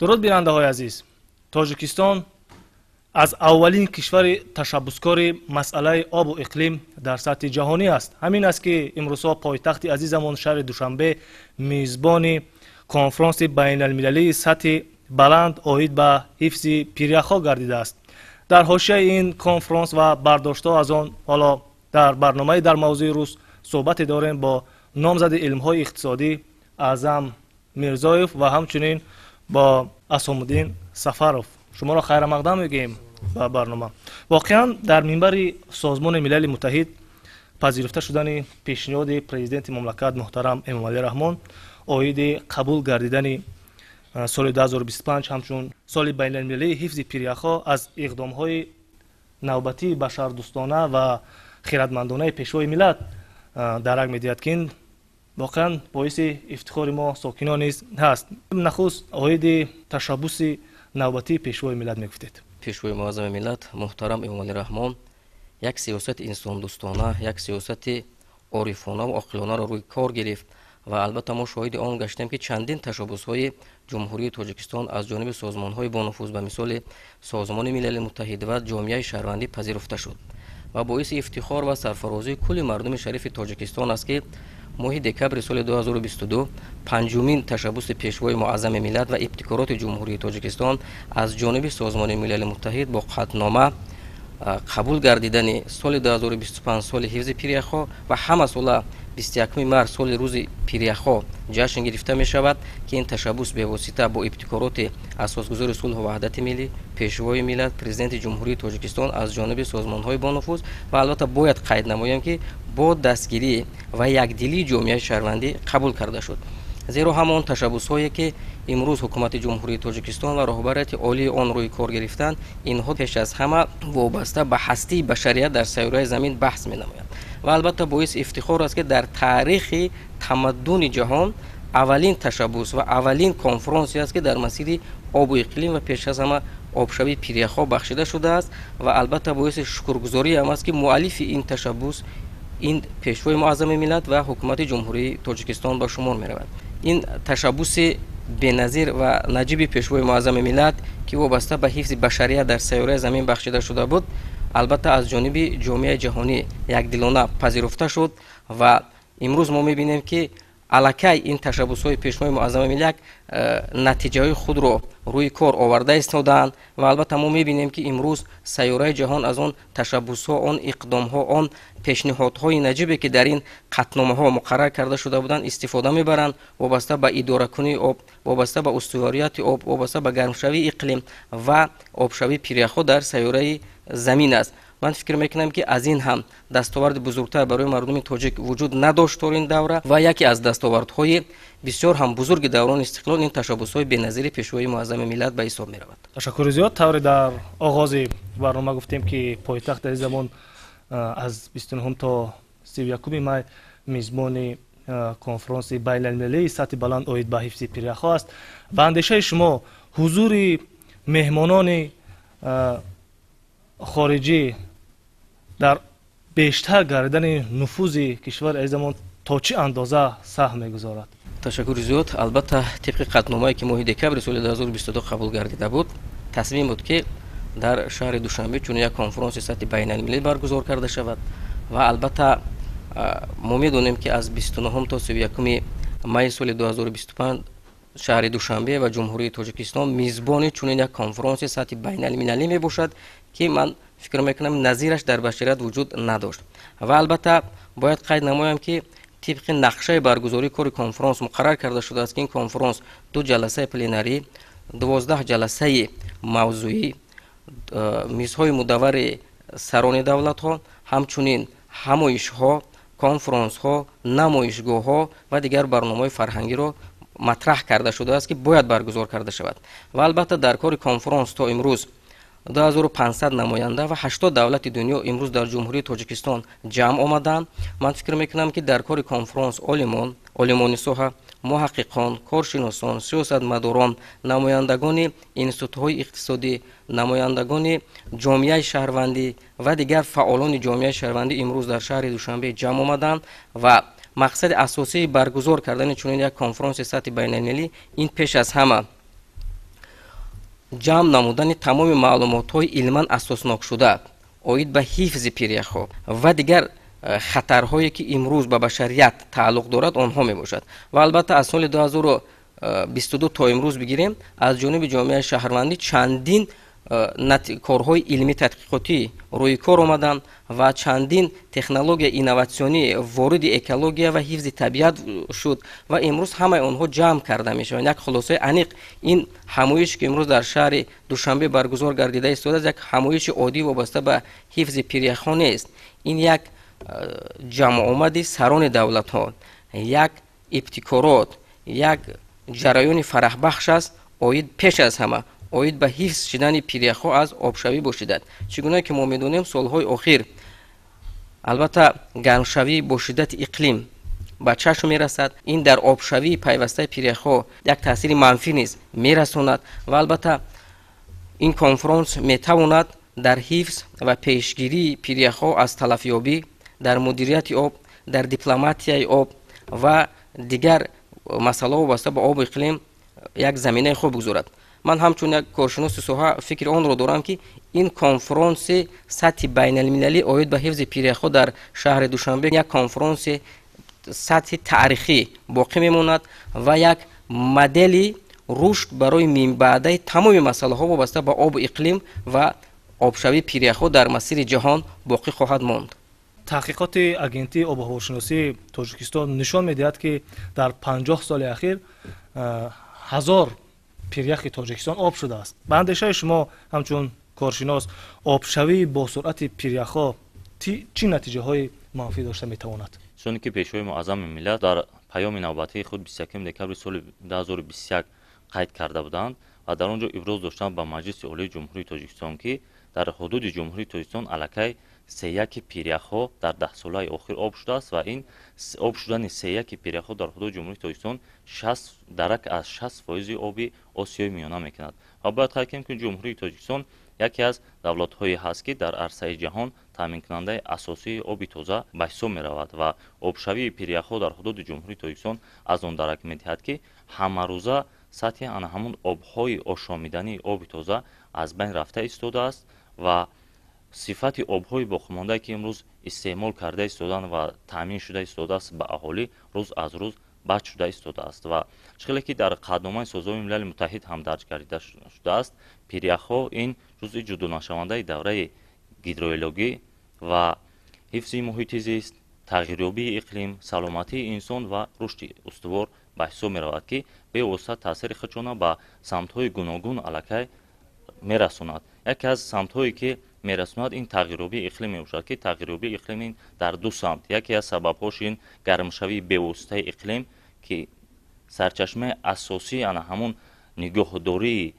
Дуруд, бинандаҳои азиз. Тоҷикистон аз аввалин кишвари ташаббускори масъалаи обу иқлим дар сатҳи ҷаҳонӣ аст. Ҳамин аст, ки имрӯзҳо пойтахти азизамон, шаҳри Душанбе, мизбони конфронси байналмилалии сатҳи баланд оид ба ҳифзи пиряхҳо гардидааст. Дар ҳошияи ин конфронс ва бардоштҳо аз он ҳоло дар барномаи «Дар мавзӯи рӯз» суҳбате дорем бо номзади илмҳои иқтисодӣ Аъзам Мирзоев ва ҳамчунин бо Асомуддин Сафаров. Шуморо хайрамақдам мегӯем ба барнома. Воқеан, дар минбари Созмони Милали Муттаҳид пазируфта шудани пешниҳоди президенти мамлакат муҳтарам Эмомалӣ Раҳмон оиди қабул гардидани соли 2025 ҳамчун соли байналмилалии ҳифзи пиряхҳо аз иқдомҳои навбатии башардӯстона ва хиратмандонаи пешвои миллат дарак медиҳад, ки ин воқеан боиси ифтихори мо, сокинон, низ ҳаст. Нахуст оиди ташаббуси навбатии пешвои миллат мегуфтед. Пешвои муаззами миллат муҳтарам Эмомалӣ Раҳмон як сиёсати инсондӯстона, як сиёсати орифона ва оқилонаро рӯи кор гирифт ва албатта мо шоҳиди он гаштем, ки чандин ташаббусҳои Ҷумҳурии Тоҷикистон аз ҷониби созмонҳои бонуфуз, ба мисоли Созмони Милали Муттаҳид ва ҷомеаи шаҳрвандӣ, пазируфта шуд. Ва боиси ифтихор ва сарфарозии кулли мардуми шарифи Тоҷикистон аст, ки моҳи декабри соли 2022 панҷумин ташаббуси пешвои муаззами миллат ва ибтикороти Ҷумҳурии Тоҷикистон аз ҷониби Созмони Милали Муттаҳид бо қатънома қабул гардидани соли 2025 соли ҳифзи пиряхҳо ва ҳамасола 21 март соли рӯзи пиряхҳо ҷашн гирифта мешавад, ки ин ташаббус бевосита бо ибтикороти асосгузори сулҳу ваҳдати миллӣ, пешвои миллат, Президенти Ҷумҳурии Тоҷикистон аз ҷониби созмонҳои бонуфуз ва албатта бояд қайд намоем, ки бо дастгирӣ ва якдилии ҷомеаи шаҳрвандӣ қабул карда шуд. Зеро ҳамон ташаббусҳое, ки имрӯз ҳукумати Ҷумҳурии Тоҷикистон ва роҳбарияти олии он рӯи кор гирифтанд, инҳо пеш аз ҳама вобаста ба ҳастии башарият дар сайёраи Замин баҳс менамоянд. Ва албатта боиси ифтихор аст, ки дар таърихи тамаддуни ҷаҳон аввалин ташаббус ва аввалин конфронсе аст, ки дар масири обу иқлим ва пеш аз ҳама обшавии пиряхҳо бахшида шудааст. Ва албатта боиси шукргузорӣ ҳам аст, ки муаллифи ин ташаббус ин пешвои муаззами миллат ва ҳукумати Ҷумҳурии Тоҷикистон ба шумор меравад. Ин ташаббуси беназир ва наҷиби пешвои муаззами миллат, ки вобаста ба ҳифзи башарият дар сайёраи Замин бахшида шуда буд, албатта аз ҷониби ҷомеаи ҷаҳонӣ якдилона пазируфта шуд. Ва имрӯз мо мебинем, ки аллакай ин ташаббусҳои пешвои муаззами миллат натиҷаҳои худро рӯи кор оварда истодаанд. Ва албатта мо мебинем, ки имрӯз сайёраи ҷаҳон аз он ташаббусҳо, он иқдомҳо, он пешниҳодҳои наҷибе, ки дар ин қатъномаҳо муқаррар карда шуда буданд, истифода мебаранд, вобаста ба идоракунии об, вобаста ба устуворияти об, вобаста ба гармшавии иқлим ва обшавии пиряхҳо дар сайёраи Замин аст. Ман фикр мекунам, ки аз ин ҳам дастоварди бузургтар барои мардуми тоҷик вуҷуд надошт то ин давра. Ва яке аз дастовардҳои бисёр ҳам бузурги даврони истиқлол ин ташаббусҳои беназири пешвои муаззами миллат ба ҳисоб меравад. Ташаккури зиёд. Тавре дар оғози барнома гуфтем, ки пойтахт дар ин замон аз 29 то 31 май мизбони конфронси байналмилалии сатҳи баланд оид ба ҳифзи пиряхҳо аст. Ба андешаи шумо, ҳузури меҳмонони хориҷӣ дар бештар гардидани нуфузи кишвари азизамон то чӣ андоза саҳм мегузорад? Ташаккури зиёд. Албатта, тибқи қатъномае, ки моҳи декабри соли 2022 қабул гардида буд, тасмим буд, ки дар шаҳри Душанбе чунин як конфронси сатҳи байналмилалӣ баргузор карда шавад. Ва албатта мо медонем, ки аз 29 то 31 майи соли 2025 шаҳри Душанбе ва Ҷумҳурии Тоҷикистон мизбони чунин як конфронси сатҳи байналмилалӣ мебошад, ки ман фикр мекунам, назираш дар башарият вуҷуд надошт. Ва албатта бояд қайд намоям, ки тибқи нақшаи баргузории кори конфронс муқаррар карда шудааст, ки ин конфронс ду ҷаласаи пленарӣ, 12 ҷаласаи мавзӯӣ, мизҳои мудаввари сарони давлатҳо, ҳамчунин ҳамоишҳо, конфронсҳо, намоишгоҳҳо ва дигар барномаҳои фарҳангиро матраҳ карда шудааст, ки бояд баргузор карда шавад. Ва албатта дар кори конфронс то имрӯз 2500 намоянда ва 80 давлати дунё имрӯз дар Ҷумҳурии Тоҷикистон ҷамъ омаданд. Ман фикр мекунам, ки дар кори конфронс олимон, олимони соҳа, муҳаққиқон, коршиносон, сиёсатмадорон, намояндагони институтҳои иқтисодӣ, намояндагони ҷомеаи шаҳрвандӣ ва дигар фаъолони ҷомеаи шаҳрвандӣ имрӯз дар шаҳри Душанбе ҷамъ омаданд. Ва мақсади асосии баргузор кардани чунин як конфронси сатҳи байналмилалӣ ин пеш аз ҳама ҷамъ намудани тамоми маълумотҳои илман асоснокшуда оид ба ҳифзи пиряхҳо ва дигар хатарҳое, ки имрӯз ба башарият тааллуқ дорад, онҳо мебошад. Ва албатта, аз соли 2022 то имрӯз бигирем, аз ҷониби ҷомеаи шаҳрвандӣ чандин корҳои илмӣ тадқиқотӣ рӯи кор омаданд ва чандин технологияи инноватсионӣ вориди экология ва ҳифзи табиат шуд ва имрӯз ҳамаи онҳо ҷамъ карда мешаванд. Як хулосаи аниқ: ин ҳамоише, ки имрӯз дар шаҳри Душанбе баргузор гардида истодааст, як ҳамоиши оддӣ вобаста ба ҳифзи пиряхҳо нест. Ин як ҷамъомади сарони давлатҳо, як ибтикорот, як ҷараёни фараҳбахш аст, оид пеш аз ҳама оид ба ҳифз шудани пиряхҳо аз обшавӣ бо шиддат. Чӣ гуна ки мо медонем, солҳои охир албатта гармшавӣ бо шиддати иқлим ба чашм мерасад. Ин дар обшавии пайвастаи пиряхҳо як таъсири манфӣ низ мерасонад. Ва албатта, ин конфронс метавонад дар ҳифз ва пешгирии пиряхҳо аз талафёбӣ, дар мудирияти об, дар дипломатияи об ва дигар масъалаҳо вобаста ба обу иқлим як заминаи хуб бигузорад. Ман ҳамчун як коршиноси соҳа фикри онро дорам, ки ин конфронси сатҳи байналмилалӣ оид ба ҳифзи пиряхҳо дар шаҳри Душанбе як конфронси сатҳи таърихӣ боқӣ мемонад ва як модели рушд барои минбаъдаи тамоми масъалаҳо вобаста ба обу иқлим ва обшавии пиряхҳо дар масири ҷаҳон боқӣ хоҳад монд. Таҳқиқоти Агентии обуҳавошиносии Тоҷикистон нишон медиҳад, ки дар 50 соли ахир 1000 пиряхи Тоҷикистон об шудааст. Ба андешаи шумо, ҳамчун коршинос, обшавии босуръати пиряхҳо чӣ натиҷаҳои манфӣ дошта метавонад? Чуноне ки Пешвои Муаззами миллат дар паёми навбатии худ 21 декабри соли 2021 қайд карда буданд ва дар он ҷо иброз доштанд ба Маҷлиси Олии Ҷумҳурии Тоҷикистон, ки дар ҳудуди Ҷумҳурии Тоҷикистон аллакай сеяки пиряхҳо дар даҳсолаи охир об шудааст ва ин об шудани сеяки пиряхҳо дар ҳудуди Ҷумҳурии Тоҷикистон дарак аз 60% оби Осиёи Миёна мекунад. Ва бояд қайд кунем, ки Ҷумҳурии Тоҷикистон яке аз давлатҳое ҳаст, ки дар арсаи ҷаҳон таъминкунандаи асосии оби тоза ба ҳисоб меравад ва обшавии пиряхҳо дар ҳудуди Ҷумҳурии Тоҷикистон аз он дарак медиҳад, ки ҳамарӯза сатҳи ана ҳамун обҳои ошомидании оби тоза аз байн рафта истодааст ва сифати обҳои боқимондае, ки имрӯз истеъмол карда истоданд ва таъмин шуда истодааст ба аҳолӣ, рӯз аз рӯз бад шуда истодааст. Ва чӣ хеле ки дар Қатъномаи Созмони Милали Муттаҳид ҳам дарҷ гардида шудааст, пиряхҳо ин ҷузъи ҷудонашавандаи давраи гидроэлогӣ ва ҳифзи муҳити зист, тағйирёбии иқлим, саломатии инсон ва рушди устувор ба ҳисоб меравад, ки бевосита таъсири худшона ба самтҳои гуногун аллакай мерасонад. Яке аз самтҳое, ки мерасонад, ин тағйирёбии иқлим мебошад, ки тағйирёбии иқлим ин дар ду самт. Яке аз сабабҳош ин гармшавии бевоситаи иқлим, ки сарчашмаи асосии ана ҳамун нигоҳдории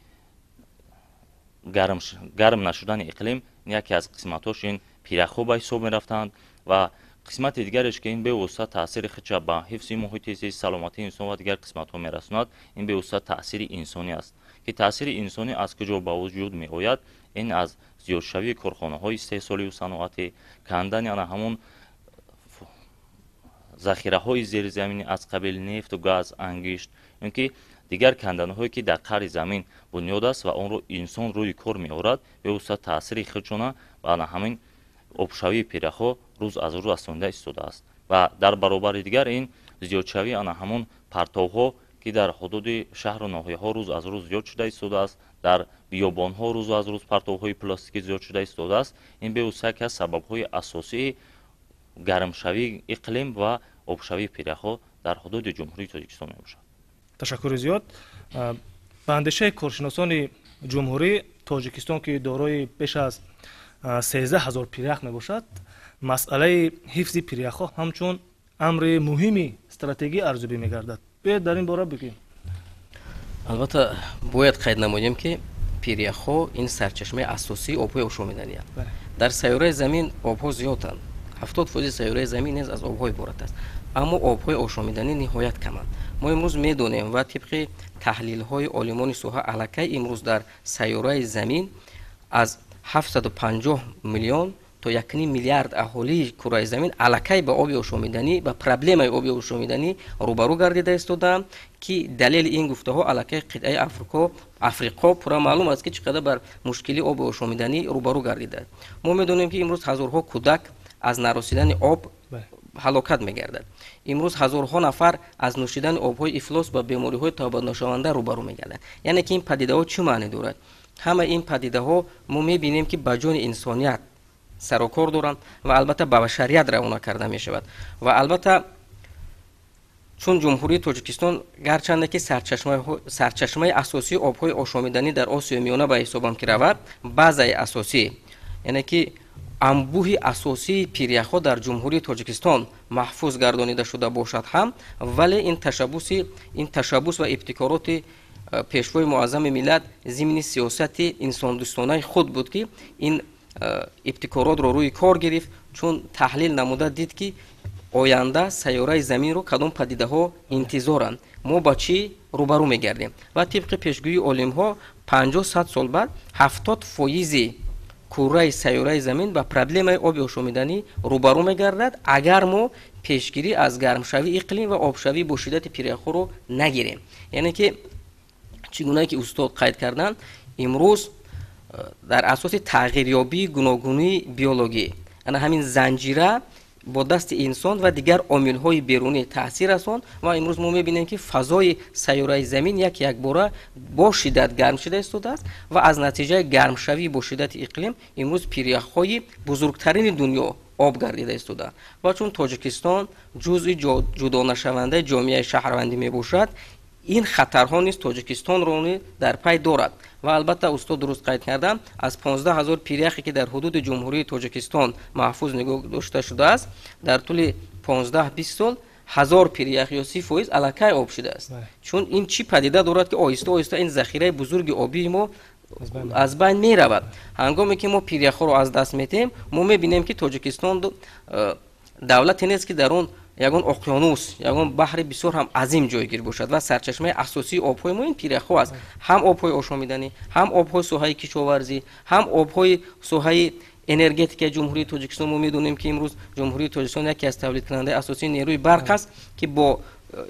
гарм нашудани иқлим, яке аз қисматҳош ин пиряхҳо ба ҳисоб мерафтанд ва қисмати дигареш, ки ин бевосита таъсири худша ба ҳифзи муҳити зист, саломатии инсон ва дигар қисматҳо мерасонад, ин бевосита таъсири инсонӣ аст, ки таъсири инсонӣ аз куҷо ба вуҷуд меояд? Ин аз зиёдшавии корхонаҳои истеҳсолию саноатӣ, кандани ана ҳамун захираҳои зеризаминӣ аз қабили нефту газ, ангишт ё ки дигар канданиҳое, ки дар қаъри замин бунёд аст ва онро инсон рӯи кор меорад, бевосита таъсири худшона ба ана ҳамин обшавии пиряхҳо рӯз аз рӯз расонида истодааст. Ва дар баробари дигар ин зиёдшавии ана ҳамун партовҳо, ки дар ҳудуди шаҳру ноҳияҳо рӯз аз рӯз зиёд шуда истодааст, дар биёбонҳо рӯз аз рӯз партовҳои пластикӣ зиёд шуда истодааст, ин бевосита яке аз сабабҳои асосии гармшавии иқлим ва обшавии пиряхҳо дар ҳудуди Ҷумҳурии Тоҷикистон мебошад. Ташаккури зиёд. Ба андешаи коршиносони ҷумҳурӣ, Тоҷикистон, ки дорои беш аз 13 000 пирях мебошад, масъалаи ҳифзи пиряхҳо ҳамчун амри муҳими стратегӣ арзёбӣ мегардад. Биёед, дар ин бора бигӯем. Албатта, бояд қайд намоем, ки пиряхҳо ин сарчашмаи асосии обҳои ошомиданианд. Дар сайёраи Замин обҳо зиёданд, 70% сайёраи Замин низ аз обҳо иборат аст, аммо обҳои ошомиданӣ ниҳоят каманд. Мо имрӯз медонем ва тибқи таҳлилҳои олимони соҳа аллакай имрӯз дар сайёраи Замин аз 750 миллион то 1,5 миллиард аҳолии кураи замин аллакай ба оби ошомиданӣ, ба проблемаи оби ошомиданӣ рӯбарӯ гардида истодаанд, ки далели ин гуфтаҳо аллакай қитъаи Африқо пурра маълум аст, ки чӣ қадар бар мушкили оби ошомиданӣ рӯбарӯ гардидааст. Мо медонем, ки имрӯз ҳазорҳо кӯдак аз нарасидани об ҳалокат мегардад. Имрӯз ҳазорҳо нафар аз нӯшидани обҳои ифлос ба бемориҳои табобатношаванда рӯбарӯ мегарданд. Яъне ки ин падидаҳо чӣ маъне дорад? Ҳама ин падидаҳо мо мебинем, ки ба ҷони инсоният сарукор доранд ва албатта ба башарият равона карда мешавад. Ва албатта чун Ҷумҳурии Тоҷикистон гарчанде ки сарчашмаи асосии обҳои ошомиданӣ дар Осиёи Миёна ба ҳисобам ки равад, базаи асосӣ, яъне ки анбӯҳи асосии пиряхҳо дар Ҷумҳурии Тоҷикистон маҳфуз гардонида шуда бошад ҳам, вале ин ташаббус ва ибтикороти Пешвои Муаззами миллат зимни сиёсати инсондӯстонаи худ буд, ки ин ибтикоротро рӯи кор гирифт, чун таҳлил намуда дид, ки оянда сайёраи заминро кадом падидаҳо интизоранд, мо ба чӣ рӯбарӯ мегардем. Ва тибқи пешгӯии олимҳо 50-100 сол баъд 70% кураи сайёраи замин ба проблемаи оби ошомиданӣ рӯбарӯ мегардад, агар мо пешгирӣ аз гармшавии иқлим ва обшавӣ бо шиддати пиряхҳоро нагирем. Яъне ки чӣ гунае ки устод қайд карданд, имрӯз дар асоси тағйирёбии гуногунии биологӣ ана ҳамин занҷира бо дасти инсон ва дигар омилҳои берунӣ таъсир расонд ва имрӯз мо мебинем, ки фазои сайёраи замин як якбора бо шиддат гарм шуда истодааст ва аз натиҷаи гармшавӣ бо шиддати иқлим имрӯз пиряхҳои бузургтарини дунё об гардида истодаанд. Ва чун Тоҷикистон ҷузъи ҷудонашавандаи ҷомеаи шаҳрвандӣ мебошад, ин хатарҳо низ Тоҷикистонро низ дар пай дорад. Ва албатта устод дуруст қайд кардам, аз 15 000 пиряхе, ки дар ҳудуди Ҷумҳурии Тоҷикистон маҳфуз нигоҳ дошта шудааст, дар тӯли 15-20 сол 1000 пирях ё 30% аллакай об шудааст. Чун ин чӣ падида дорад, ки оҳиста оҳиста ин захираи бузурги обии мо аз байн меравад. Ҳангоме ки мо пиряхҳоро аз даст метиҳем, мо мебинем, ки Тоҷикистон давлате нест, ки дар он ягон оқёнус, ягон баҳри бисёр ҳам азим ҷойгир бошад, ва сарчашмаи асосии обҳои мо ин пиряхҳо аст, ҳам обҳои ошомиданӣ, ҳам обҳои соҳаи кишоварзӣ, ҳам обҳои соҳаи энергетикаи Ҷумҳурии Тоҷикистон. Мо медонем, ки имрӯз Ҷумҳурии Тоҷикистон яке аз тавлидкунандаи асосии нерӯи барқ аст, ки бо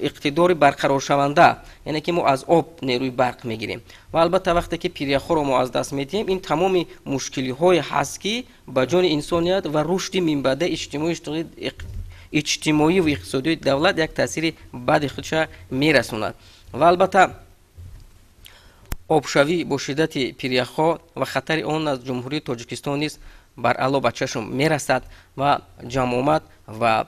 иқтидори барқароршаванда, яъне ки мо аз об нерӯи барқ мегирем. Ва албатта вақте ки пиряхҳоро мо аз даст медиҳем, ин тамоми мушкилиҳое ҳаст, ки ба ҷони инсоният ва рушди минбаъдаи иҷтимоӣ ва иқтисодии давлат як таъсири бади худша мерасонад. Ва албатта обшавӣ бо шиддати пиряхҳо ва хатари он аз Ҷумҳурии Тоҷикистон низ баръало ба чашм мерасад. Ва ҷамъомад ва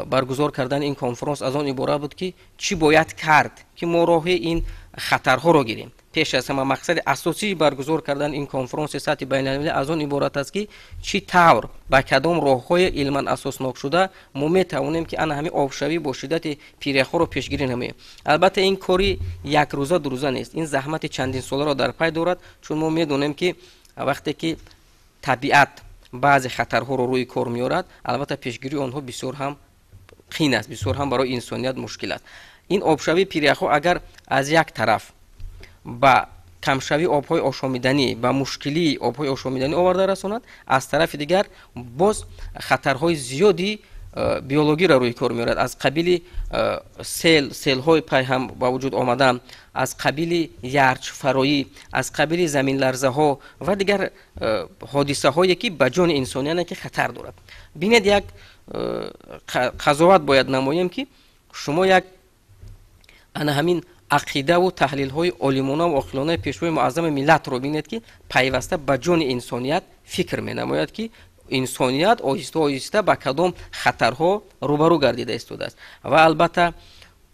баргузор кардани ин конфронс аз он иборат буд, ки чӣ бояд кард, ки мо роҳи ин хатарҳоро гирем. Пеш аз ҳама мақсади асосии баргузор кардани ин конфронси сатҳи байналмилалӣ аз он иборат аст, ки чӣ тавр, ба кадом роҳҳои илман асоснокшуда мо метавонем, ки ана ҳамин обшавӣ бо шиддати пиряхҳоро пешгирӣ намоем. Албатта ин кори якрӯза дурӯза нест, ин заҳмати чандинсоларо дар пай дорад, чун мо медонем, ки вақте ки табиат баъзе хатарҳоро рӯи кор меорад, албатта пешгирии онҳо бисёр ҳам қин аст, бисёр ҳам барои инсоният мушкил аст. Ин обшавии пиряхҳо агар аз як тараф ба камшавии обҳои ошомиданӣ, ба мушкилии обҳои ошомиданӣ оварда расонад, аз тарафи дигар боз хатарҳои зиёди биологиро рӯи кор меорад, аз қабили селҳои пайҳам ба вуҷуд омадан, аз қабили ярчфароӣ, аз қабили заминларзаҳо ва дигар ҳодисаҳое, ки ба ҷони инсоният ки хатар дорад. Бинед, як қазоват бояд намоем, ки шумо як ана ҳамин ақидаву таҳлилҳои олимона ва оқилонаи Пешвои Муаззами миллатро бинед, ки пайваста ба ҷони инсоният фикр менамояд, ки инсоният оҳиста оҳиста ба кадом хатарҳо рӯбарӯ гардида истодааст. Ва албатта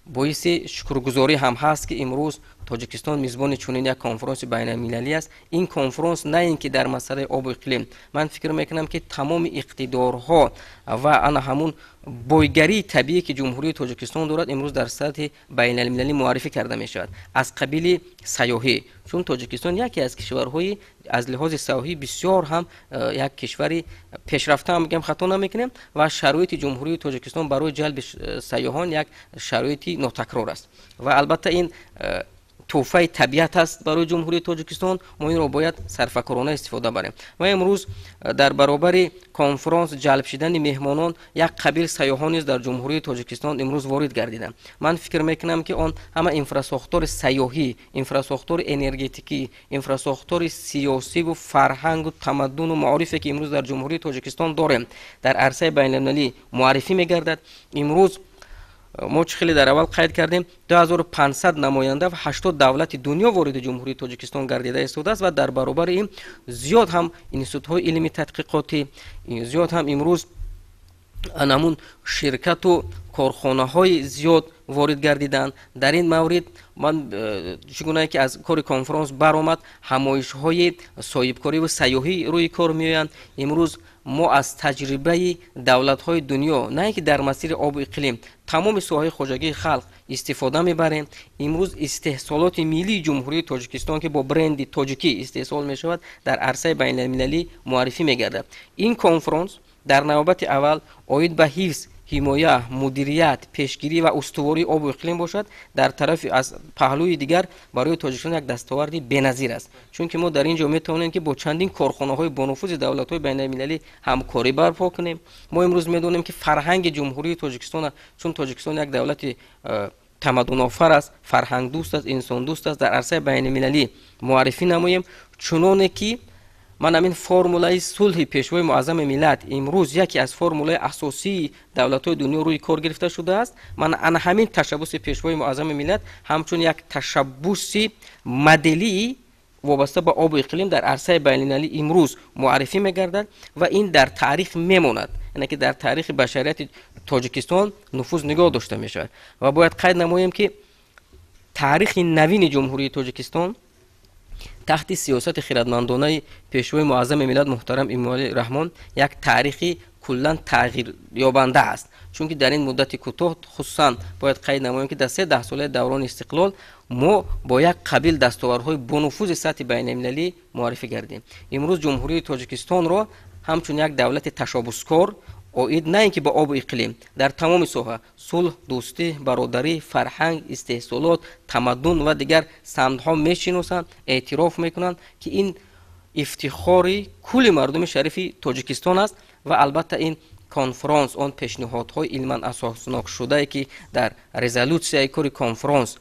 боиси шукргузорӣ ҳам ҳаст, ки имрӯз Тоҷикистон мизбони чунин як конфронси байналмилалӣ аст. Ин конфронс на ин ки дар масъалаи обу иқлим, ман фикр мекунам, ки тамоми иқтидорҳо ва ана ҳамун бойгарии табиӣ, ки Ҷумҳурии Тоҷикистон дорад, имрӯз дар сатҳи байналмилалӣ муаррифӣ карда мешавад, аз қабили сайёҳӣ, чун Тоҷикистон яке аз кишварҳои аз лиҳози сайёҳӣ бисёр ҳам як кишвари пешрафта ҳам бигем, хато намекунем. Ва шароити Ҷумҳурии Тоҷикистон барои ҷалби сайёҳон як шароити нотакрор аст. Ва албатта ин тӯҳфаи табиат аст барои Ҷумҳурии Тоҷикистон. Мо инро бояд сарфакорона истифода барем. Ва имрӯз дар баробари конфронс ҷалб шудани меҳмонон як қабил сайёҳон низ дар Ҷумҳурии Тоҷикистон имрӯз ворид гардиданд. Ман фикр мекунам, ки он ҳама инфрасохтори сайёҳӣ, инфрасохтори энергетикӣ, инфрасохтори сиёсиву фарҳангу тамаддуну маорифе, ки имрӯз дар Ҷумҳурии Тоҷикистон дорем, дар арсаи байналмилалӣ муаррифӣ мегардад. Имрӯз мо чӣ хеле дар аввал қайд кардем, 2500 намоянда ва 80 давлати дунё вориди Ҷумҳурии Тоҷикистон гардида истодааст ва дар баробари ин зиёд ҳам институтҳои илми тадқиқотӣ, зиёд ҳам имрӯз ҳамун ширкату корхонаҳои зиёд ворид гардиданд. Дар ин маврид ман чӣ гунае ки аз кори конфронс баромад, ҳамоишҳои соҳибкорӣ ва сайёҳӣ рӯи кор меоянд. Имрӯз мо аз таҷрибаи давлатҳои дунё, на ин ки дар масири обу иқлим, тамоми соҳаҳои хоҷагии халқ истифода мебарем. Имрӯз истеҳсолоти миллии Ҷумҳурии Тоҷикистон, ки бо бренди тоҷикӣ истеҳсол мешавад, дар арсаи байналмилалӣ муаррифӣ мегардад. Ин конфронс дар навбати аввал оид ба ҳифз, ҳимоя, мудирият, пешгирӣ ва устувории обу иқлим бошад, дар тарафи аз паҳлӯи дигар барои Тоҷикистон як дастоварди беназир аст, чунки мо дар ин ҷо метавонем, ки бо чандин корхонаҳои бонуфузи давлатҳои байналмилалӣ ҳамкорӣ барпо кунем. Мо имрӯз медонем, ки фарҳанги Ҷумҳурии Тоҷикистон, чун Тоҷикистон як давлати тамаддунофар аст, фарҳангдӯст аст, инсондӯст аст, дар арсаи байналмилалӣ муаррифӣ намоем. Чуноне ки ман ҳамин формулаи сулҳи Пешвои Муаззами миллат имрӯз яке аз формулаи асосии давлатҳои дунё рӯи кор гирифта шудааст, ман ана ҳамин ташаббуси Пешвои Муаззами миллат ҳамчун як ташаббуси моделии вобаста ба обу иқлим дар арсаи байналмилалӣ имрӯз муаррифӣ мегардад ва ин дар таърих мемонад, яъне ки дар таърихи башарияти Тоҷикистон нуфуз нигоҳ дошта мешавад. Ва бояд қайд намоем, ки таърихи навини Ҷумҳурии Тоҷикистон таҳти сиёсати хирадмандонаи Пешвои Муаззами миллат муҳтарам Эмомалӣ Раҳмон як таърихи куллан тағйирёбанда аст, чунки дар ин муддати кӯтоҳ, хусусан бояд қайд намоем, ки дар се даҳсолаи даврони истиқлол мо бо як қабил дастовардҳои бонуфузи сатҳи байналмилалӣ муаррифӣ гардем. Имрӯз Ҷумҳурии Тоҷикистонро ҳамчун як давлати ташаббускор оид на ин ки ба обу иқлим, дар тамоми соҳа сулҳ, дӯстӣ, бародарӣ, фарҳанг, истеҳсолот, тамаддун ва дигар самтҳо мешиносанд, эътироф мекунанд, ки ин ифтихори кулли мардуми шарифи Тоҷикистон аст. Ва албатта ин конфронс, он пешниҳодҳои илман асоснокшудае, ки дар резолютсияи кори конфронс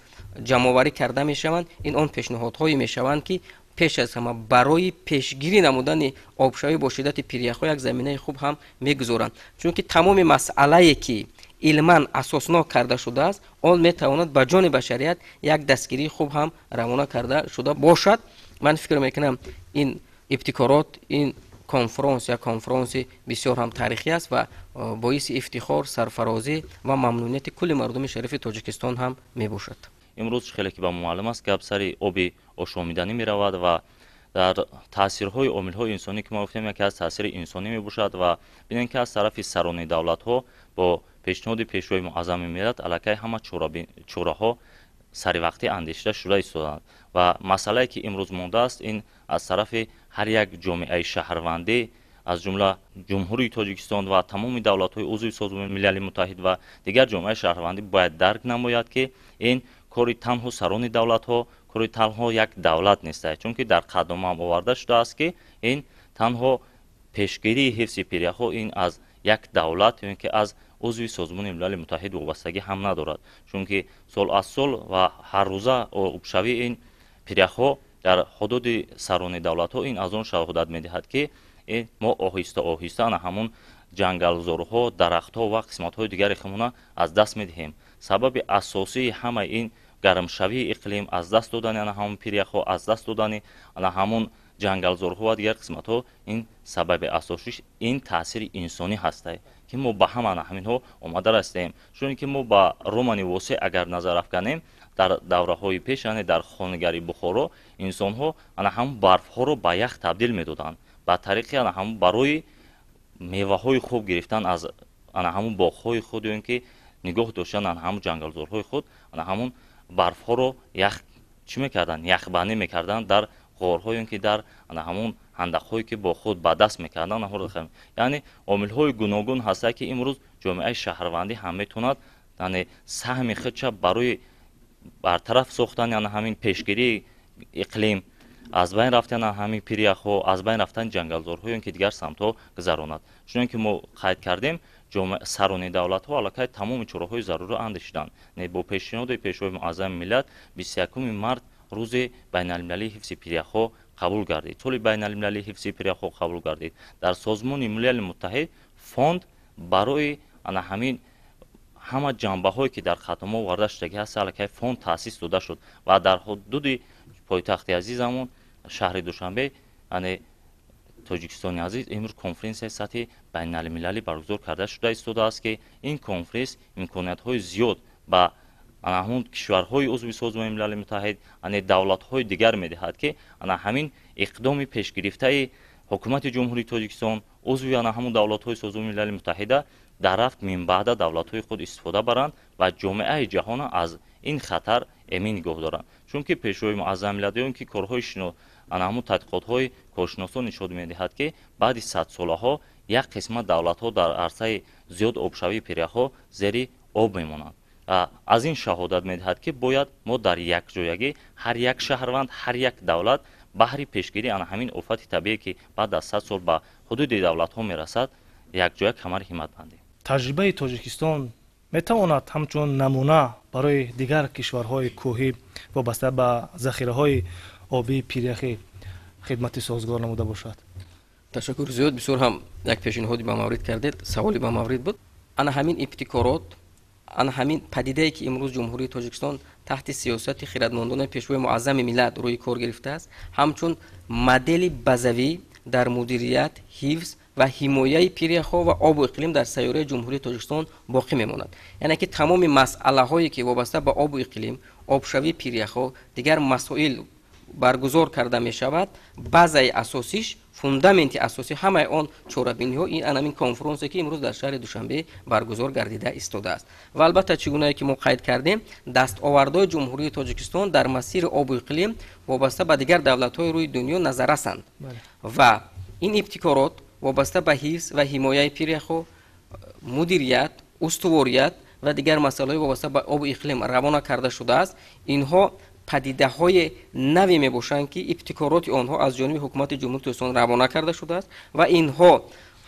ҷамъоварӣ карда мешаванд, ин он пешниҳодҳое мешаванд, ки пеш аз ҳама барои пешгирӣ намудани обшавӣ бо шиддати пиряхҳо як заминаи хуб ҳам мегузоранд, чунки тамоми масъалае, ки илман асоснок карда шудааст, он метавонад ба ҷони башарият як дастгирии хуб ҳам равона карда шуда бошад. Ман фикр мекунам, ин ибтикорот, ин конфронс як конфронси бисёр ҳам таърихӣ аст ва боиси ифтихор, сарфарозӣ ва мамнунияти кулли мардуми шарифи Тоҷикистон ҳам мебошад. Имрӯз хеле ки ба маълум аст, гап сари оби ошомиданӣ меравад ва дар таъсирҳои омилҳои инсонӣ, ки мо гуфтем, яке аз таъсири инсонӣ мебошад. Ва бинем, ки аз тарафи сарони давлатҳо бо пешниҳоди Пешвои Муаззами миллат аллакай ҳама чораҳо саривақтӣ андешида шуда истодаанд. Ва масъалае, ки имрӯз мондааст, ин аз тарафи ҳар як ҷомеаи шаҳрвандӣ, аз ҷумла Ҷумҳурии Тоҷикистон ва тамоми давлатҳои узви Созмони Милали Муттаҳид ва дигар ҷомеаи шаҳрвандӣ бояд дарк намояд, ки ин кори танҳо сарони давлатҳо, кори танҳо як давлат нест, чунки дар қатънома ҳам оварда шудааст, ки ин танҳо пешгирии ҳифзи пиряхҳо ин аз як давлат ё ин ки аз узви Созмони Милали Муттаҳид вобастагӣ ҳам надорад, чунки сол аз сол ва ҳаррӯза обшавии ин пиряхҳо дар ҳудуди сарони давлатҳо ин аз он шаҳодат медиҳад, ки мо оҳиста оҳиста ана ҳамун ҷангалзорҳо, дарахтҳо ва қисматҳои дигари худмона аз даст медиҳем. Сабаби асосии ҳамаи ин гармшавии иқлим, аз даст додани ана ҳамун пиряхҳо, аз даст додани ана ҳамун ҷангалзорҳо ва дигар қисматҳо, ин сабаби асосиш ин таъсири инсонӣ ҳастае, ки мо ба ҳама ана ҳаминҳо омада расидаем. Чун ки мо ба романи восеъ агар назар афканем, дар давраҳои пеш, яъне дар хонигарии Бухоро, инсонҳо ана ҳамун барфҳоро ба ях табдил медоданд, ба тариқи ана ҳамун барои меваҳои хуб гирифтан аз ана ҳамун боғҳои худ ё ин ки нигоҳ доштан ана ҳамун ҷангалзорҳои худ, ана ҳамун барфҳоро ях чӣ мекарданд, яхбандӣ мекарданд дар ғорҳо ё ин ки дар ана ҳамун ҳандақҳое, ки бо худ ба даст мекарданд. Яъне омилҳои гуногун ҳастанд, ки имрӯз ҷомеаи шаҳрвандӣ ҳам метавонад, яъне саҳми худша барои бартараф сохтани ана ҳамин пешгирии иқлим, аз байн рафтани ҳамин пиряхҳо, аз байн рафтани ҷангалзорҳо ё ин ки дигар самтҳо гузаронад. Чунон ки мо қайд кардем, сарони давлатҳо аллакай тамоми чораҳои зарурро андешиданд. Бо пешниҳоди Пешвои Муаззами миллат 21 март рӯзи байналмилалии ҳифзи пиряхҳо қабул гардид. Соли байналмилалии ҳифзи пиряхҳо қабул гардид. Дар Созмони Милали Муттаҳид фонд барои ана ҳамин ҳама ҷанбаҳое ки дар хатнома оварда шудагӣ ҳаст, аллакай фонд таъсис дода шуд ва дар ҳудуди пойтахти азизамон шаҳри Душанбе, яъне Тоҷикистони азиз, имрӯз конференсияи сатҳи байналмилалӣ баргузор карда шуда истодааст, ки ин конференс имкониятҳои зиёд ба ана ҳамун кишварҳои узви Созмони Милали Муттаҳид, яъне давлатҳои дигар медиҳад, ки ана ҳамин иқдоми пешгирифтаи ҳукумати Ҷумҳурии Тоҷикистон, узви ана ҳамун давлатҳои Созмони Милали Муттаҳида дар рафт минбаъда давлатҳои худ истифода баранд ва ҷомеаи ҷаҳона аз ин хатар эмин нигоҳ доранд. Чунки Пешвои Муаззами миллат ё ин ки корҳои ана ҳамун тадқиқотҳои коршиносон нишон медиҳад, ки баъди садсолаҳо як қисмат давлатҳо дар арсаи зиёд обшавии пиряхҳо зери об мемонанд. Аз ин шаҳодат медиҳад, ки бояд мо дар якҷоягӣ ҳар як шаҳрванд, ҳар як давлат баҳри пешгирии ана ҳамин офати табиие, ки баъд аз 100 сол ба ҳудуди давлатҳо мерасад, якҷоя камари ҳиммат бандем. Таҷрибаи Тоҷикистон метавонад ҳамчун намуна барои дигар кишварҳои кӯҳӣ вобаста ба захираҳои обии пиряхӣ хидмати созгор намуда бошад? Ташаккур зиёд, бисёр ҳам як пешниҳоди ба маврид кардед, саволи ба маврид буд. Ана ҳамин ибтикорот, ана ҳамин падидае ки имрӯз Ҷумҳурии Тоҷикистон таҳти сиёсати хиратмандонаи Пешвои Муаззами миллат рӯи кор гирифтааст, ҳамчун модели базавӣ дар мудирият, ҳифз ва ҳимояи пиряхҳо ва обу иқлим дар сайёраи Ҷумҳурии Тоҷикистон боқӣ мемонад. Яъне ки тамоми масъалаҳое ки вобаста ба обу иқлим, обшавии пиряхҳо, дигар масоил баргузор карда мешавад, базаи асосиш, фундаменти асосӣ ҳамаи он чорабиниҳо ин анамин конференсе ки имрӯз дар шаҳри Душанбе баргузор гардида истодааст. Ва албатта, чӣ гунае ки мо қайд кардем, дастовардҳои Ҷумҳурии Тоҷикистон дар масири обу иқлим вобаста ба дигар давлатҳои рӯи дунё назаррасанд ва ин ибтикорот вобаста ба ҳифз ва ҳимояи пиряхҳо, мудирият, устуворият ва дигар масъалаҳои вобаста ба обу иқлим равона карда шудааст. Инҳо падидаҳои наве мебошанд, ки ибтикороти онҳо аз ҷониби ҳукумати Ҷумҳурии Тоҷикистон равона карда шудааст ва инҳо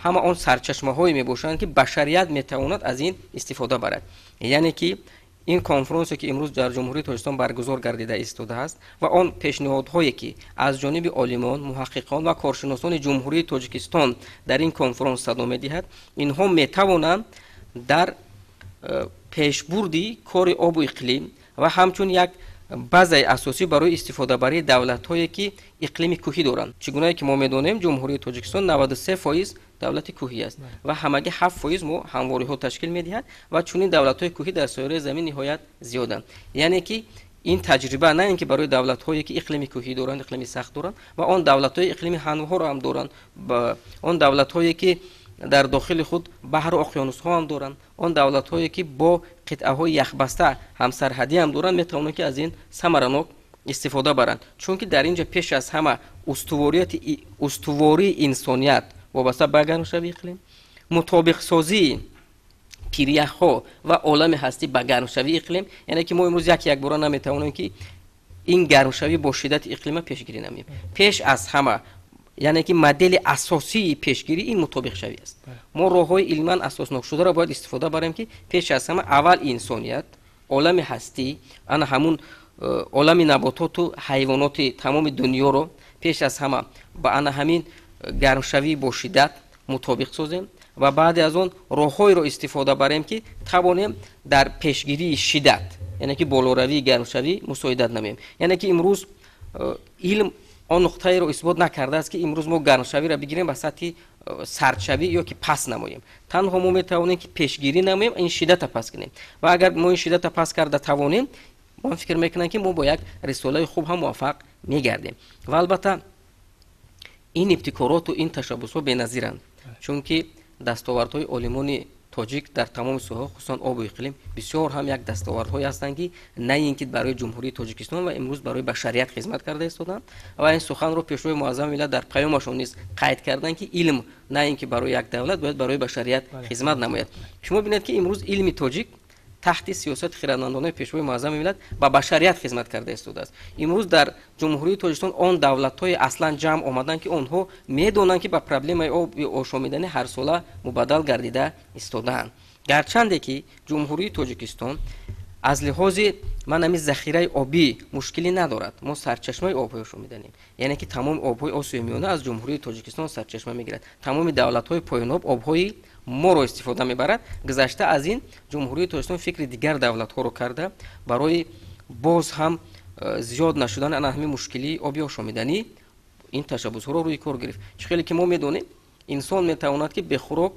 ҳама он сарчашмаҳое мебошанд, ки башарият метавонад аз ин истифода барад. Яъне ки ин конференсе ки имрӯз дар Ҷумҳурии Тоҷикистон баргузор гардида истодааст ва он пешниҳодҳое ки аз ҷониби олимон, муҳаққиқон ва коршиносони Ҷумҳурии Тоҷикистон дар ин конференс садо медиҳад, инҳо метавонанд дар пешбурди кори обу иқлим ва ҳамчун як базаи асосӣ барои истифодабарии давлатҳое ки иқлими кӯҳӣ доранд. Чӣ гунае ки мо медонем, Ҷумҳурии Тоҷикистон 93% давлати кӯҳӣ аст ва ҳамагӣ 7% мо ҳамвориҳо ташкил медиҳад ва чунин давлатҳои кӯҳӣ дар сайёраи замин ниҳоят зиёданд. Яъне ки ин таҷриба на ин ки барои давлатҳое ки иқлими кӯҳӣ доранд, иқлими сахт доранд ва он давлатҳои иқлими ҳамворро ҳам доранд, он давлатҳое ки дар дохили худ баҳру оқёнусҳо ҳам доранд, он давлатҳое ки бо қитъаҳои яхбаста ҳамсарҳадӣ ҳам доранд, метавонанд ки аз ин самаранок истифода баранд. Чунки дар ин ҷо пеш аз ҳама устувории инсоният вобаста ба гармшавии иқлим, мутобиқсозии пиряхҳо ва олами ҳастӣ ба гармшавии иқлим, яъне ки мо имрӯз як якбора наметавонем ки ин гармшавӣ бо шиддати иқлима пешгирӣ намоем. Пеш аз ҳама, яъне ки модели асосии пешгирӣ ин мутобиқшавӣ аст. Мо роҳҳои илман асоснокшударо бояд истифода барем, ки пеш аз ҳама аввал инсоният, олами ҳастӣ, ана ҳамун олами набототу ҳайвоноти тамоми дунёро пеш аз ҳама ба ана ҳамин гармшавӣ бо шиддат мутобиқ созем ва баъди аз он роҳҳоеро истифода барем, ки тавонем дар пешгирии шиддат, яъне ки болоравии гармшавӣ мусоидат намоем. Яъне ки имрӯз илм он нуқтаеро исбот накардааст, ки имрӯз мо гармшавиро бигирем ба сатҳи сардшавӣ ё ки паст намоем. Танҳо мо метавонем ки пешгирӣ намоем, ин шиддата паст кунем ва агар мо ин шиддата паст карда тавонем, ман фикр мекунам, ки мо бо як рисолаи хуб ҳам муваффақ мегардем. Ва албатта ин ибтикороту ин ташаббусҳо беназиранд, чунки дастовардҳои олимони тоҷик дар тамоми соҳаҳо, хусусан обу иқлим, бисёр ҳам як дастовардҳое ҳастанд, ки на ин ки барои Ҷумҳурии Тоҷикистон ва имрӯз барои башарият хизмат карда истоданд. Ва ин суханро Пешвои Муаззами миллат дар паёмашон низ қайд карданд, ки илм на ин ки барои як давлат, бояд барои башарият хизмат намояд. Шумо бинед, ки имрӯз илми тоҷик таҳти сиёсати хирадмандонаи Пешвои Муаззами миллат ба башарият хизмат карда истодааст. Имрӯз дар Ҷумҳурии Тоҷикистон он давлатҳои аслан ҷамъ омаданд, ки онҳо медонанд, ки ба проблемаи оби ошомиданӣ ҳарсола мубаддал гардида истодаанд. Гарчанде ки Ҷумҳурии Тоҷикистон аз лиҳози ман ҳамин захираи обӣ мушкилӣ надорад, мо сарчашмаи обҳои ошомиданем, яъне ки тамоми обҳои Осиёи Миёна аз Ҷумҳурии Тоҷикистон сарчашма мегирад, тамоми давлатҳои поёноб обҳои моро истифода мебарад. Гузашта аз ин, Ҷумҳурии Тоҷикистон фикри дигар давлатҳоро карда, барои боз ҳам зиёд нашудани ана ҳамин мушкилии оби ошомиданӣ ин ташаббусҳоро рӯи кор гирифт. Чӣ хеле ки мо медонем, инсон метавонад, ки бехӯрок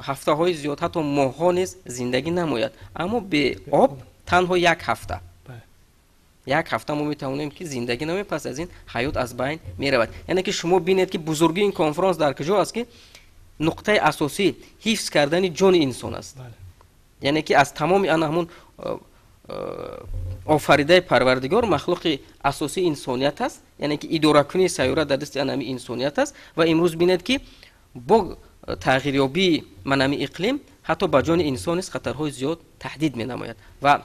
ҳафтаҳои зиёд, ҳатто моҳҳо низ зиндагӣ намояд, аммо бе об танҳо як ҳафта, як ҳафта мо метавонем, ки зиндагӣ намоем, пас аз ин ҳаёт аз байн меравад. Яъне ки шумо бинед, ки бузургии ин конфронс дар куҷо аст, ки нуқтаи асосӣ ҳифз кардани ҷони инсон аст, яъне ки аз тамоми ана ҳамун офаридаи Парвардигор махлуқи асосии инсоният аст, яъне ки идоракунии сайёра дар дасти ана ҳамин инсоният аст. Ва имрӯз бинед, ки бо тағйирёбии манами иқлим ҳатто ба ҷони инсон низ хатарҳои зиёд таҳдид менамояд. Ва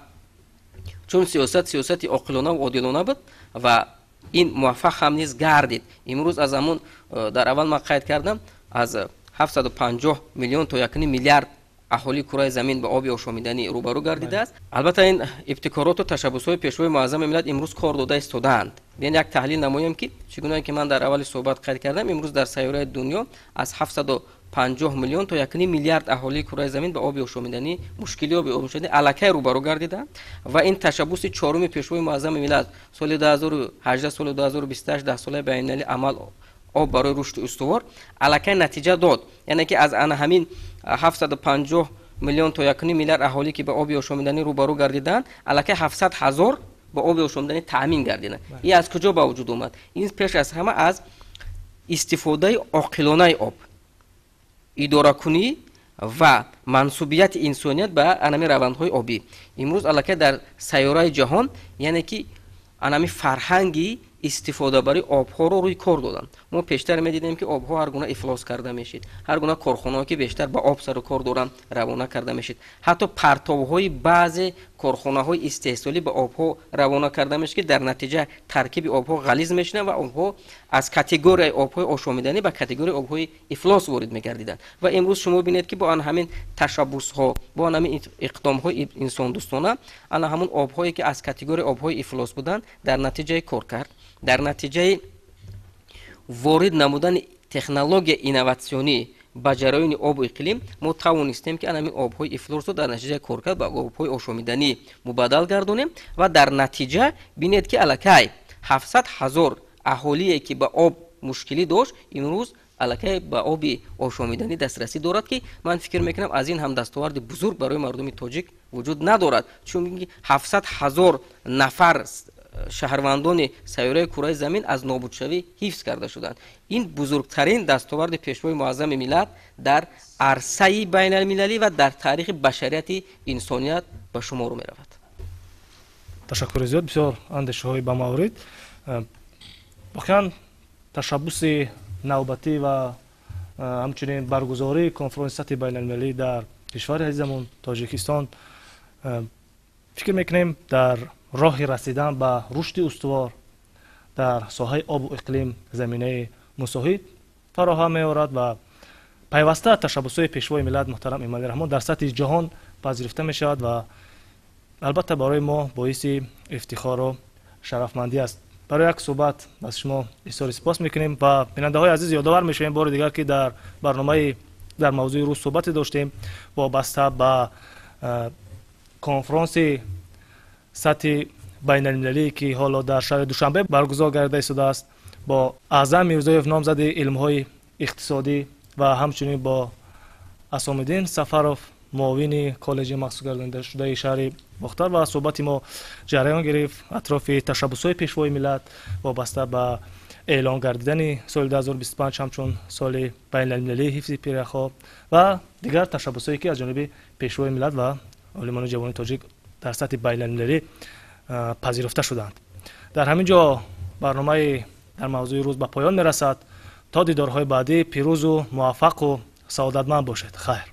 чун сиёсат сиёсати оқилона ва одилона буд ва ин муваффақ ҳам низ гардид, имрӯз аз ҳамун дар аввал ман қайд кардам, аз 750 миллион то 1 миллиард аҳолии кураи замин ба оби ошомиданӣ рӯбарӯ гардидааст. Албатта, ин ибтикороту ташаббусҳои Пешвои Муаззами миллат имрӯз кор дода истодаанд. Биён як таҳлил намоем, ки чӣ гуна ки ман дар аввали суҳбат қайд кардам, имрӯз дар сайёраи дунё аз 750 миллион то 1 миллиард аҳолии кураи замин ба оби ошомиданӣ, мушкили оби ошомиданӣ аллакай рӯбарӯ гардидаанд. Ва ин ташаббуси чоруми Пешвои Муаззами миллат соли 2018, соли 2028, даҳсолаи байналмилалии амал об барои рушди устувор аллакай натиҷа дод, яъне ки аз ана ҳамин 750 миллион то 1 миллиард аҳолӣ, ки ба оби ошомиданӣ рӯбарӯ гардидаанд, аллакай 700 ҳазор ба оби ошомиданӣ таъмин гардиданд. Ин аз куҷо ба вуҷуд омад? Ин пеш аз ҳама аз истифодаи оқилонаи об, идоракунӣ ва мансубияти инсоният ба анами равандҳои обӣ. Имрӯз аллакай дар сайёраи ҷаҳон, яъне ки анами фарҳанги истифодабарии обҳоро рӯи кор доданд. Мо пештар медидем, ки обҳо ҳар гуна ифлос карда мешид, ҳар гуна корхонаҳое, ки бештар ба об сару кор доранд, равона карда мешид, ҳатто партовҳои баъзе корхонаҳои истеҳсолӣ ба обҳо равона карда мешид, ки дар натиҷа таркиби обҳо ғализ мешуданд ва обҳо аз категорияи обҳои ошомиданӣ ба категорияи обҳои ифлос ворид мегардиданд. Ва имрӯз шумо бинед, ки бо ан ҳамин ташаббусҳо, бо ан ҳамин иқдомҳои инсондӯстона, ана ҳамун обҳое, ки аз категорияи обҳои ифлос буданд, дар натиҷаи коркард, дар натиҷаи ворид намудани технология инноватсионӣ ба ҷараёни обу иқлим, мо тавонистем, ки анамин обҳои ифлосро дар натиҷаи коркард ба обҳои ошомиданӣ мубаддал гардонем. Ва дар натиҷа бинед, ки аллакай 700 ҳазор аҳолие, ки ба об мушкилӣ дошт, имрӯз аллакай ба оби ошомиданӣ дастрасӣ дорад, ки ман фикр мекунам, аз ин ҳам дастоварди бузург барои мардуми тоҷик вуҷуд надорад, чунки 700 ҳазор нафар шаҳрвандони сайёраи кураи замин аз нобудшавӣ ҳифз карда шуданд. Ин бузургтарин дастоварди Пешвои Муаззами миллат дар арсаи байналмилалӣ ва дар таърихи башарияти инсоният ба шумор меравад. Ташаккури зиёд, бисёр андешаҳои бамаврид. Воқеан, ташаббуси навбатӣ ва ҳамчунин баргузории конфронси сатҳи байналмилалӣ дар кишвари азизамон Тоҷикистон, фикр мекунем, дар роҳи расидан ба рушди устувор дар соҳаи обу иқлим заминаи мусоид фароҳам меорад ва пайваста ташаббусҳои Пешвои миллат муҳтарам Эмомалӣ Раҳмон дар сатҳи ҷаҳон пазируфта мешавад ва албатта барои мо боиси ифтихору шарафмандӣ аст. Барои як суҳбат аз шумо изҳори сипос мекунем ва бинандаҳои азиз, ёдовар мешавем бори дигар, ки дар барномаи дар мавзӯи рӯз суҳбате доштем вобаста ба конфронси сатҳи байналмилалӣ, ки ҳоло дар шаҳри Душанбе баргузор гардида истодааст, бо Аъзам Мирзоев, номзади илмҳои иқтисодӣ, ва ҳамчунин бо Асомиддин Сафаров, муовини коллеҷи махсусгардонидашудаи шаҳри Бохтар. Ва суҳбати мо ҷараён гирифт атрофи ташаббусҳои Пешвои миллат вобаста ба эълон гардидани соли 2025 ҳамчун соли байналмилалии ҳифзи пиряхҳо ва дигар ташаббусҳое, ки аз ҷониби Пешвои миллат ва олимони ҷавони тоҷик дар сатҳи байналмилалӣ пазируфта шуданд. Дар ҳамин ҷо барномаи дар мавзӯи рӯз ба поён мерасад. То дидорҳои баъдӣ пирӯзу муваффақу саодатманд бошед. Хайр.